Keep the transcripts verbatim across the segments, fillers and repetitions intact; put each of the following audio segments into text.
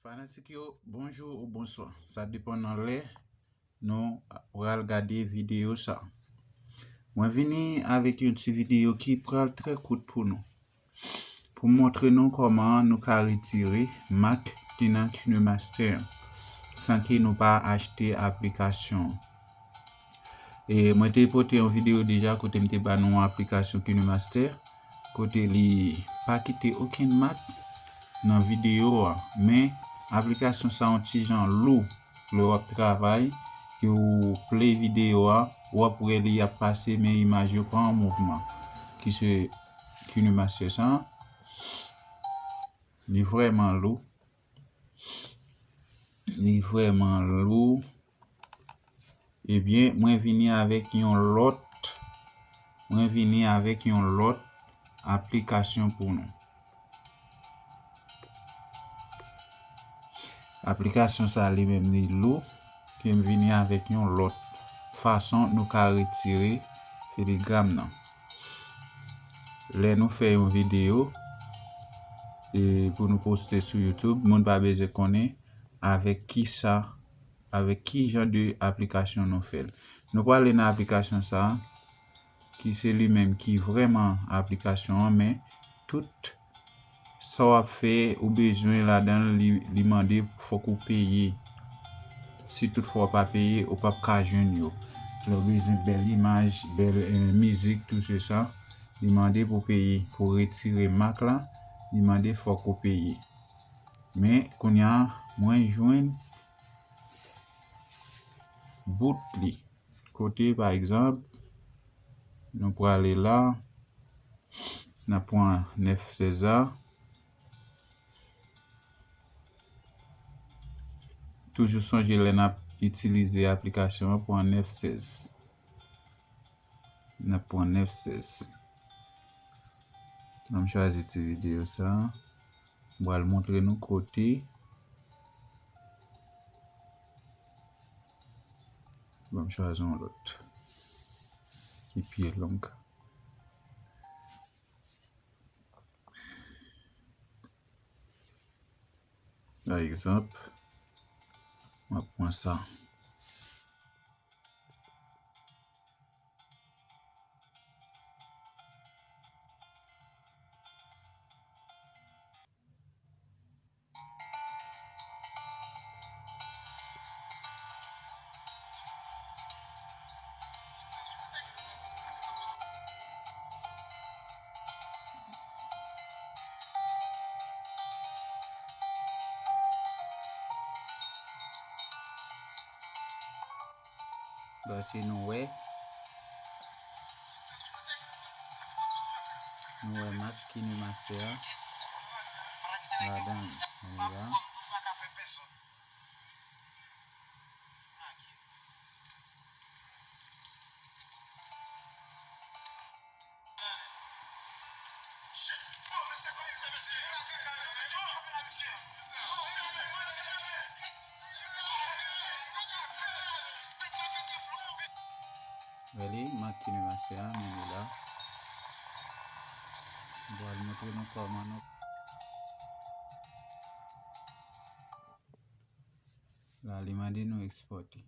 Fanatik yo, bonjou ou bonswa. Sa depann nan lè nou pral gade videyo sa. Mwen vini avèk yon ti videyo ki pral trè kout pou nou. Pou montre nou kòman nou ka retire mak ki nan KineMaster san ke nou pa achte aplikasyon. E mwen te pote yon videyo deja kote m te ba nou yon aplikasyon KineMaster, kote li pa kite okenn mak nan videyo a. Men, aplikasyon sa yon ti jan lou lè w ap travay, ke w play videyo a, w ap wè li ap pase, men imaj yo pa an mouvman, ki se KineMaster sa. Li vrèman lou. Li vrèman lou. Ebyen, mwen vini avèk yon lòt, mwen vini avèk yon lòt aplikasyon pou nou. Aplikasyon sa li menm li lou, ke m vini avèk yon lòt fason nou ka retire filigram nan. Lè nou fè yon videyo, e pou nou poste sou YouTube, moun pa bezwen konnen avèk ki sa, avèk ki jan de aplikasyon nou fè l. Nou prale nan aplikasyon sa, ki se li menm ki vrèman aplikasyon an, men tout sa w ap fè, ou bezwen ladan l, li, li mande fòk ou peye. Si toutfwa w pa peye, ou p ap ka jwenn yo. Lè w bezwen bèl imaj, bèl, eh, mizik, tout se sa, li mande pou peye. Pou retire mak la, li mande fòk ou peye. Men, kounye a, mwen jwenn bout li. Kote, pa egzanp, nou prale la, n ap pran nèf sèz la. Toujou sonje lè n ap itilize aplikasyon an, pran nèf sèz. N ap pran nèf sèz. An m chwazi ti videyo sa. M pral montre nou kote. Ban m chwazi yon lòt ki pi long. Pa egzanp, m ap pran sa. Paske nou wè, nou wè mak KineMaster a ladan li la. Wè li, mak KineMaster a, men li la. M pral montre nou kòman nou. La, li mande nou ekspòte.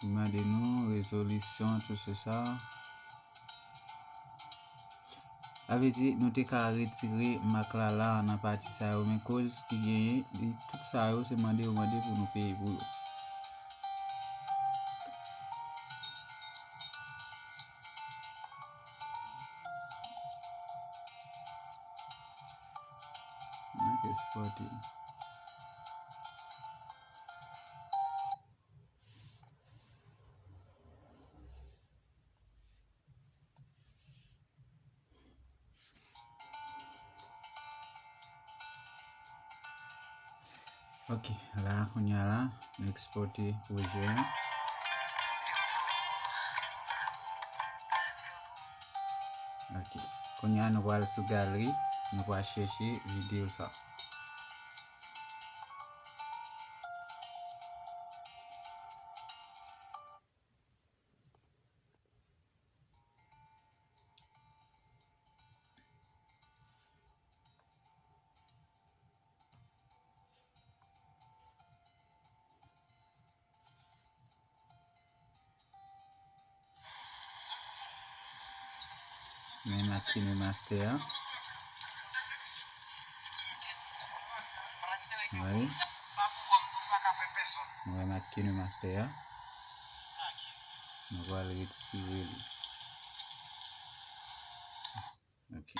Li mande nou rezolisyon, tout se sa. Sa vle di, nou te ka retire mak la la nan pati sa yo, men koz ki genyen, li, tout sa yo, se mande yo mande pou nou peye pou yo. N ap ekspòte. Ok, la, kounye a la, nou ekspòte pwojè a. Ok, kounye a nou pral sou galri, nou pral chèche videyo sa. Men mak KineMaster a. Wi. Mwen mak KineMaster a. Nou pral retire li. Ok.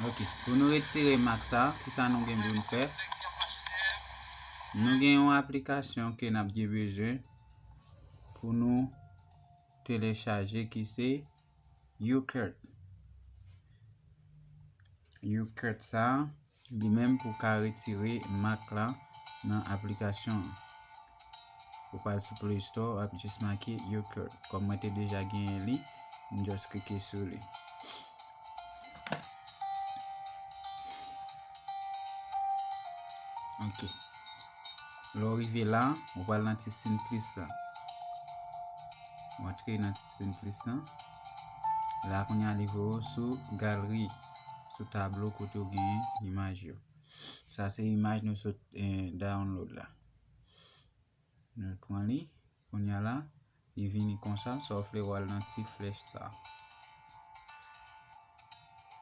Ok, pou nou retire mak sa, kisa nou gen pou nou fè? Nou gen yon aplikasyon ke n ap gen bezwen pou nou telechaje ki se UCut. UCut sa, li menm pou ka retire mak la nan aplikasyon an. Ou pral sou Play Store, w ap jis make UCut. Kòm mwen te deja genyen li, m just klike sou li. Ok. Lè w rive la, ou pral nan ti siy plis la. Ou antre nan ti siy plis la. La kounye a li voye w sou galri, sou tablo kote w genyen imaj yo. Sa se imaj nou sot eh, download la. Nou pran li. Kounye a la, li vini konsa, sa w fè w al nan ti flèch sa.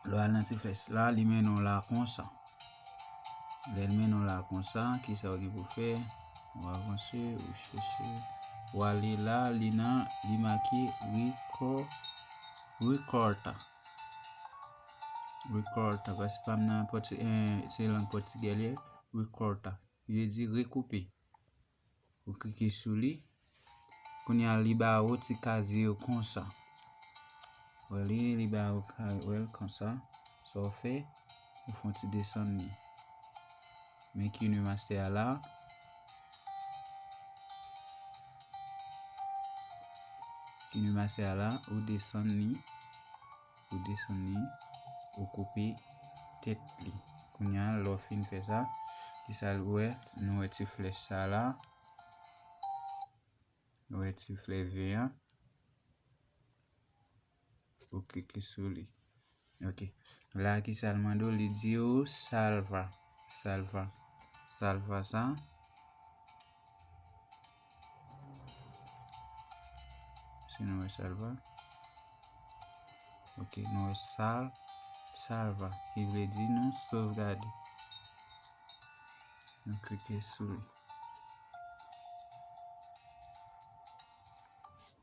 Lè w al nan ti flèch la, li mennen w la konsa. Lè l mennen w la konsa, kisa w gen pou fè? Ou avanse, ou chèche. Ou ale la, li nan, li make Reco-, Recorta. Recorta, paske pa m nan pòti-, eh, se lang pòtigè li ye, Recorta. Li vle di rekoupe. Ou klike sou li. Kounye a, li ba ou ti kazye yo konsa. Wè li, li ba ou ka-, wè l konsa. Sa w fè, ou fè yon ti desann li. Men KineMaster a la. KineMaster a la, ou desann li. Ou desann li, ou koupe tèt li. Kounye a, lè w fin fè sa, kisa l wè? Nou wè ti flèch sa la. Nou wè ti flèch vè an. Ou klike sou li. Ok. La, kisa l mande w? Li di w salva. Salva. Salva sa. Si nou wè salva. Ok, nou wè sal-, salva, ki vle di nou sovgade. Nou klike sou li.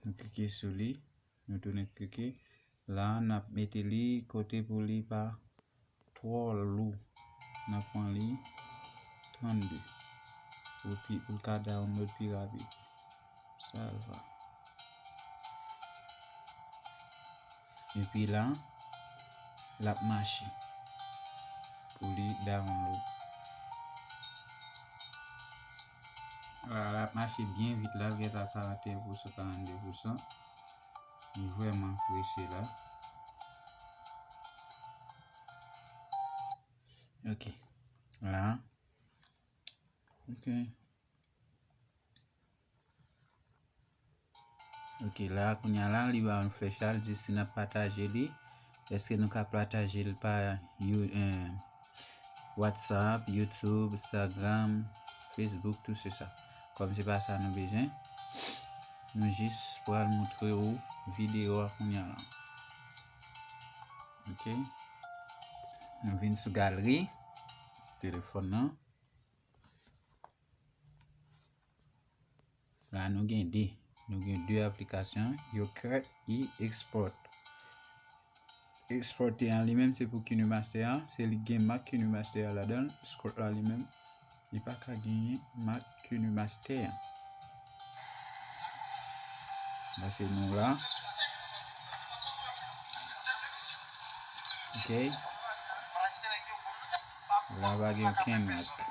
Nou klike sou li. Nou tounen klike. La, n ap mete li kote pou li pa twò lou. N ap pran li trannde. Pou pi, pou l ka download pi rapid. Salva. Epi la, l ap mache. Pou li download. La, l ap mache byen vit la, l gentan karannteyen pousan, karannde pousan. Li vrèman prese la. Ok. La. Ok. Ok, la, kounye a la, li ba nou flèch la, li di si n ap pataje li, èske nou ka pataje l pa you-, eh, WhatsApp, YouTube, Instagram, Facebook, tout se sa. Kòm se pa sa nou bezwen, nou jis pral montre ou videyo a kounye a la. Ok. Nou vin sou galri telefòn nan. La nou gen de. Nou gen de aplikasyon, UCut e Export. Export an li menm se pou KineMaster an, se li gen mak KineMaster an ladan l. Export la li menm, li pa ka genyen mak KineMaster an. Pase nou la. Ok. La pa gen okenn mak.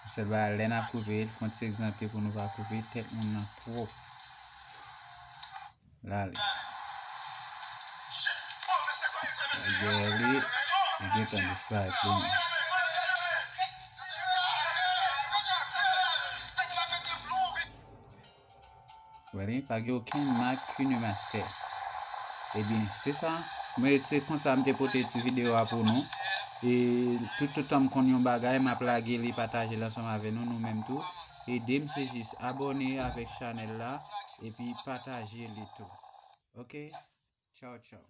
Sèl bagay, lè n ap koupe, fò n ti egzante pou nou pa koupe tèt moun nan twòp. La li. Dèyè li, li gentan disparèt li menm. Wè li, pa gen okenn mak KineMaster. Ebyen, se sa. Mwen, se konsa m te pote ti videyo a pou nou. E tout, tout tan m konn yon bagay, m ap lage li, pataje l ansanm avè nou, nou menm tou. Ede m, se jis abòne avèk chanèl la, epi pataje li tou. Ok? Tchaw, tchaw.